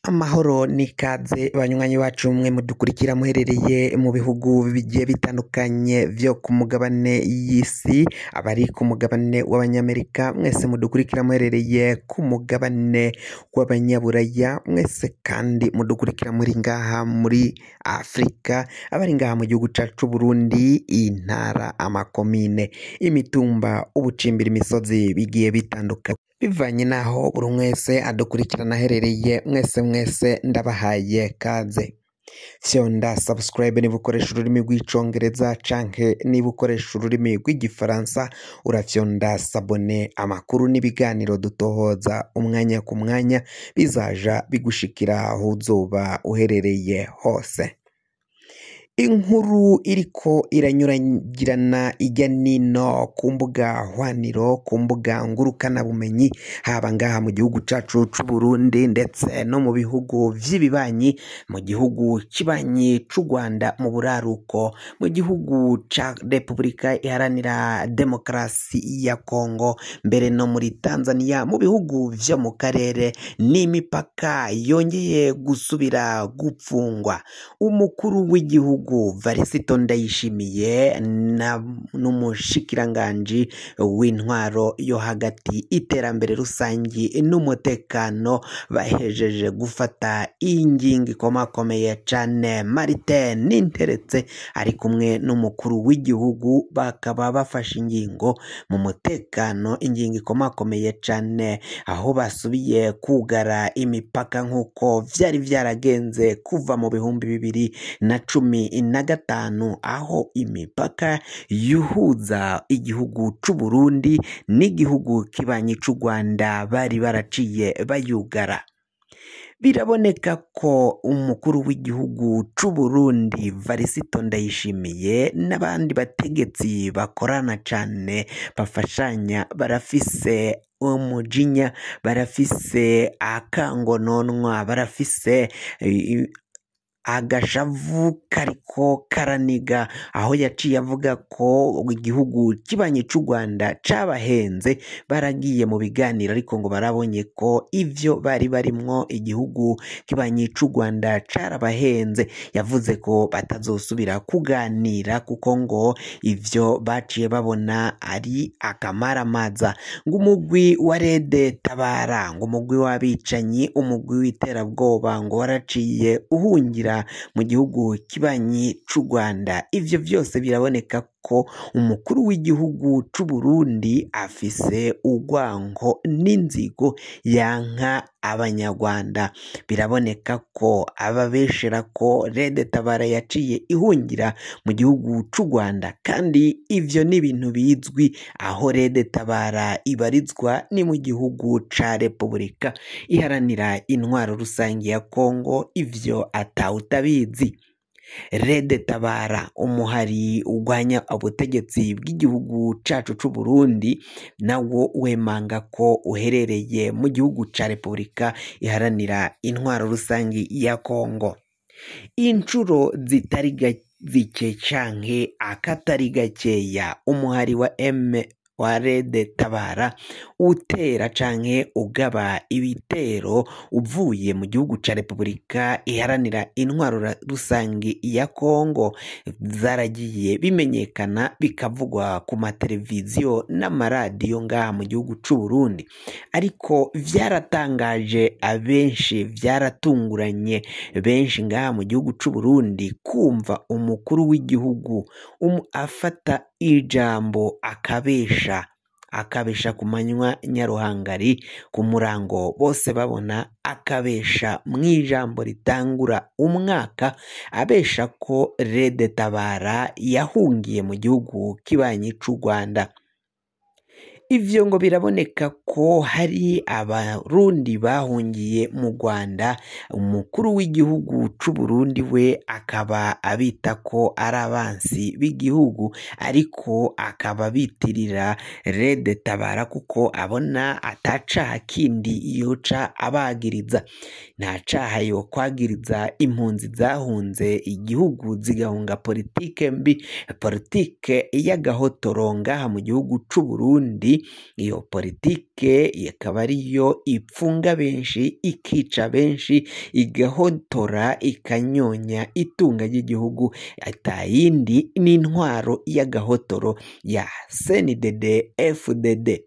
Amahoro n'ikaze banywanyi bacu mwe mudukurikira muherereye mu bihugu bigiye bitandukanye vyo ku mugabane y'isi, abari ku mugabane w'abanyamerika mwese mudukurikira muherereye ku mugabane w'abanyaburaya mwese kandi mudukurikira muri ngaha muri Afrika, abari ngaha mu gihugu cacu c'Uburundi, intara, amakomine, imitumba, ubucimbira, imisozi bigiye bitandukanye bivanye naho buri umwe wese adukurikirana aherereye, mwese mwese ndabahaye kaze. Fyonda subscribe niba ukoresha ururimi rw'icongereza canke niba ukoresha ururimi rw'igifaransa urafyonda sabone. Amakuru n'ibiganiro dutohoza umwanya ku mwanya bizaja bigushikira aho uzoba uherereye hose. Inkuru iriko iranyuragirana ijya nino ku mbuga hwaniro, ku mbuga ngurukanabumenyi, haba ngaha mu gihugu cacu c'Uburundi ndetse no mu bihugu vy'ibibanyi, mu gihugu kibanyi c'u Rwanda mu buraruko, mu gihugu ca Repubulika Iharanira Demokarasi ya Kongo, mbere no muri Tanzania, mu bihugu vyo mu karere n'imipaka yongeye gusubira gupfungwa. Umukuru w'igihugu Varisito Ndayishimiye n'umushikiranganji w'intwaro yo hagati, iterambere rusangi n'umutekano bahejeje gufata ingingo ikomakomeye cane. Martin Ninteretse ari kumwe n'umukuru w'igihugu bakaba bafashe ingingo mu mutekano, ingingo ikomakomeye cane, aho basubiye kugara imipaka nk'uko vyari vyaragenze kuva mu 2015, aho imipaka yuhuza igihugu c'Uburundi n'igihugu kibanyi c'u Rwanda bari baraciye bayugara. Biraboneka ko umukuru w'igihugu c'Uburundi Varisito Ndayishimiye n'abandi bategetsi bakorana cane bafashanya barafise umujinya, barafise akangononwa, barafise agashavu kariko karaniga, aho yaciye avuga ko igihugu kibanyi c'u Rwanda cabahenze, baragiye mu biganiro ariko ngo barabonye ko ivyo bari barimwo igihugu kibanyi c'u Rwanda carabahenze. Yavuze ko batazosubira kuganira kuko ngo ivyo baciye babona ari akamaramaza. Ngo umugwi wa Rede Tabara, ngo umugwi w'abicanyi, umugwi w'iterabwoba ngo waraciye uhungira mu gihugu kibanyi c'u Rwanda. Ivyo vyose biraboneka ko umukuru w'igihugu c'Uburundi afise urwango n'inzigo yanka abanyarwanda. Biraboneka ko ababeshera ko Rede Tabara yaciye ihungira mu gihugu c'u Rwanda, kandi ivyo ni ibintu bizwi. Aho Rede Tabara ibarizwa ni mu gihugu ca Repubulika Iharanira Intwaro Rusangi ya Kongo, ivyo atawutabizi. Rede Tabara, umuhari urwanya ubutegetsi bw'igihugu cacu c'Uburundi, nawo wemanga ko uherereye mu gihugu ca Repubulika Iharanira Intwaro Rusangi ya Kongo. Incuro zitari zike canke akatari gakeya, umuhari wa M wa Rede Tabara utera canke ugaba ibitero uvuye mu gihugu ca Repubulika Iharanira Intwaro Rusangi ya Kongo, zaragiye bimenyekana bikavugwa ku mateleviziyo n'amaradiyo ngaha mu gihugu c'Uburundi, ariko vyaratangaje abenshi, vyaratunguranye benshi ngaha mu gihugu c'Uburundi kumva umukuru w'igihugu afata ijambo akabesha, akabesha ku manywa nyaruhangari ku murango bose babona, akabesha mw'ijambo ritangura umwaka, abesha ko Rede Tabara yahungiye mu gihugu kibanyi c'u Rwanda. Ivyo ngo biraboneka ko hari abarundi bahungiye mu Rwanda, umukuru w'igihugu c'Uburundi we akaba abita ko ari abansi b'igihugu, ariko akaba bitirira Rede Tabara kuko abona atacaha kindi yoca abagiriza. Nta caha yokwagiriza impunzi zahunze igihugu zigahunga politike mbi, politike y'agahotoro ngaha mu gihugu c'Uburundi. benshi. Iyo politike ikaba ariyo ipfunga benshi, ikica benshi, igahotora, ikanyonya itunga ry'igihugu, atayindi n'intwaro y'agahotoro ya CNDD FDD.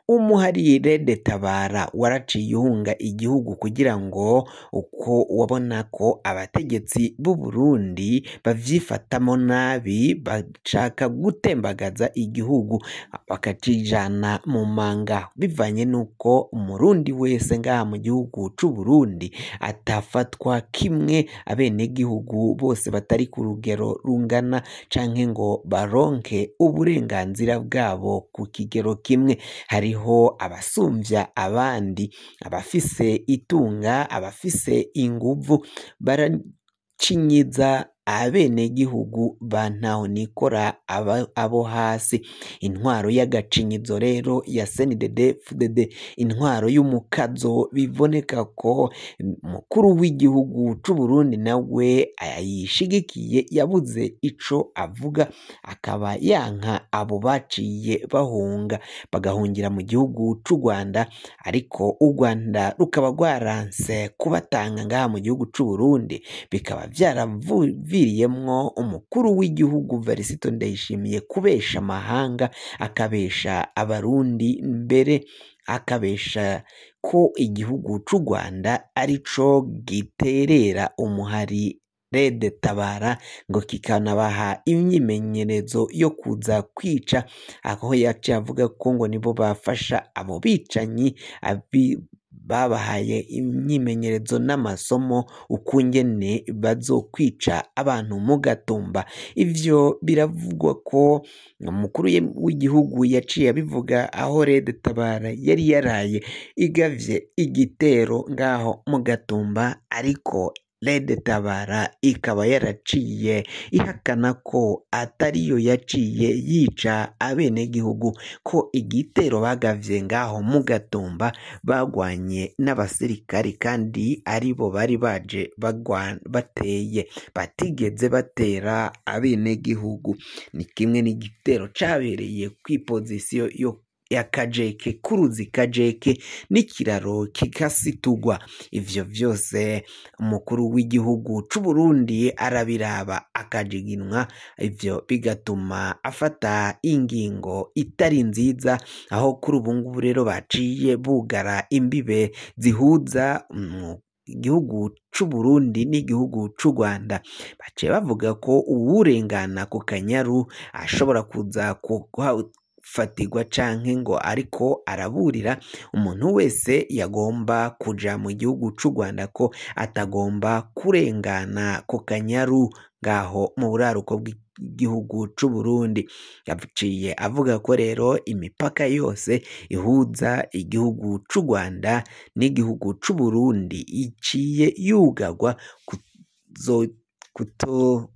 Umuhari Red Tabara waraciye uhunga igihugu kugira ngo uko wabona ko abategetsi b'u Burundi bavyifatamo nabi, bashaka gutembagaza igihugu bakacijana mu manga, bivanye nuko umurundi wese ngaha mu gihugu c'u Burundi atafatwa kimwe, abenegihugu bose batari ku rugero rungana canke ngo baronke uburenganzira bwabo ku kigero kimwe. Hariho abasumvya abandi, abafise itunga, abafise inguvu, baracinyiza abenegihugu ba ntahonikora abo hasi. Intwaro y'agacinyizo rero ya CNDD FDD, intwaro y'umukazo, biboneka ko umukuru w'igihugu c'u Burundi nawe ayishigikiye, yabuze ico avuga, akaba yanka abo baciye bahunga bagahungira mu gihugu c'u Rwanda, ariko u Rwanda rukaba rwaranse kubatanga ngaha mu gihugu c'u Burundi, bikaba vyaraviriyemwo umukuru w'igihugu Varisito Ndayishimiye kubesha amahanga, akabesha abarundi, mbere akabesha ko igihugu c'u Rwanda arico giterera umuhari Red Tabara, ngo kikanabaha imyimenyerezo yo kuza kwica, aho yaciye avuga ko ngo nibo bafasha abo bicanyi babahaye imyimenyerezo n'amasomo ukungene bazokwica abantu mu Gatumba. Ivyo biravugwa ko umukuru w'igihugu yaciye abivuga aho Red Tabara yari yaraye igavye igitero ngaho mu Gatumba, ariko Red Tabara ikaba yaraciye ihakana ko atariyo yaciye yica abenegihugu, ko igitero bagavye ngaho mu Gatumba bagwanye n'abasirikari kandi aribo bari baje bateye, batigeze batera abenegihugu. Ni kimwe n'igitero cabereye kw'ipozisiyo yo ya Kajeke, kuruzi Kajeke, n'ikiraro kikasitugwa. Ivyo vyose umukuru w'igihugu c'u Burundi arabiraba akajiginwa, ivyo bigatuma afata ingingo itari nziza, aho kuri ubu ngubu rero baciye bugara imbibe zihuza igihugu c'u Burundi n'igihugu c'u Rwanda. Baciye bavuga ko uwurengana ku Kanyaru ashobora kuza fatirwa canke ngo ariko araburira umuntu wese yagomba kuja mu gihugu c'u Rwanda ko atagomba kurengana ku Kanyaru ngaho mu buraruko bw'igihugu c'u Burundi. Yaciye avuga ko rero imipaka yose ihuza igihugu c'u Rwanda n'igihugu c'u Burundi iciye yugagwa kuto.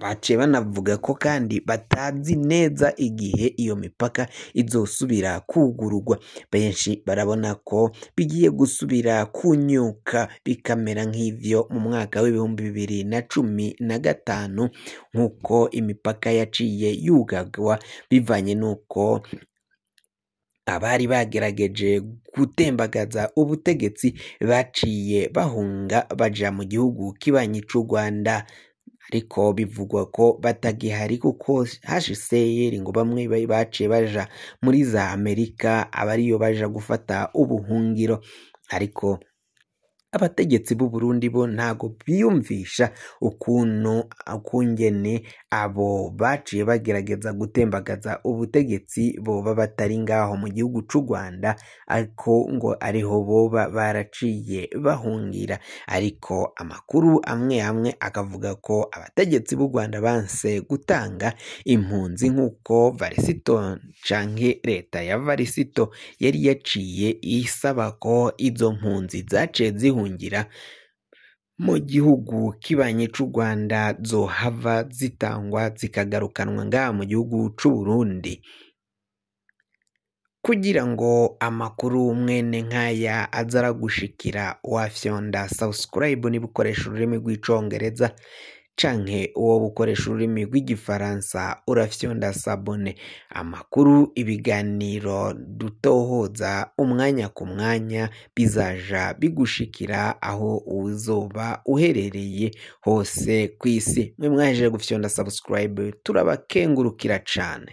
Baciye banavuga ko kandi batazi neza igihe iyo mipaka izosubira kugururwa. Benshi barabona ko bigiye gusubira kunyuka bikamera nk'ivyo mu mwaka w'2015, nk'uko imipaka yaciye yugagwa bivanye n'uko abari bagerageje gutembagaza ubutegetsi baciye bahunga baja mu gihugu kibanyi c'u Rwanda. Ariko bivugwa ko batagihari kuko HCR ngo bamwe baciye baja muri za Amerika, abariyo baja gufata ubuhungiro. Ariko abategetsi b'u Burundi bo ntago biyumvisha ukuntu ukungene abo baciye bagerageza gutembagaza ubutegetsi boba batari ngaho mu gihugu c'u Rwanda, ariko ngo ariho boba baraciye bahungira. Ariko amakuru amwe amwe akavuga ko abategetsi b'u Rwanda banse gutanga impunzi nk'uko Varisito canke leta ya Varisito yari yaciye isaba ko izo mpunzi zaciye zihungira mu gihugu kibanye c'u Rwanda zohava zitangwa zikagarukanwa ngaha mu gihugu c'u Burundi. Kugira ngo amakuru mwene nkaya aza aragushikira, wafyonda subscribe niba ukoresha ururimi rw'icongereza, canke uwo bukoresha ururimi rw'igifaransa urafyonda sabone. Amakuru, ibiganiro dutohoza umwanya ku mwanya bizaja bigushikira aho uzoba uherereye hose kw'isi. Mwe mwahejeje gufyonda subscribe, turabakengurukira cane.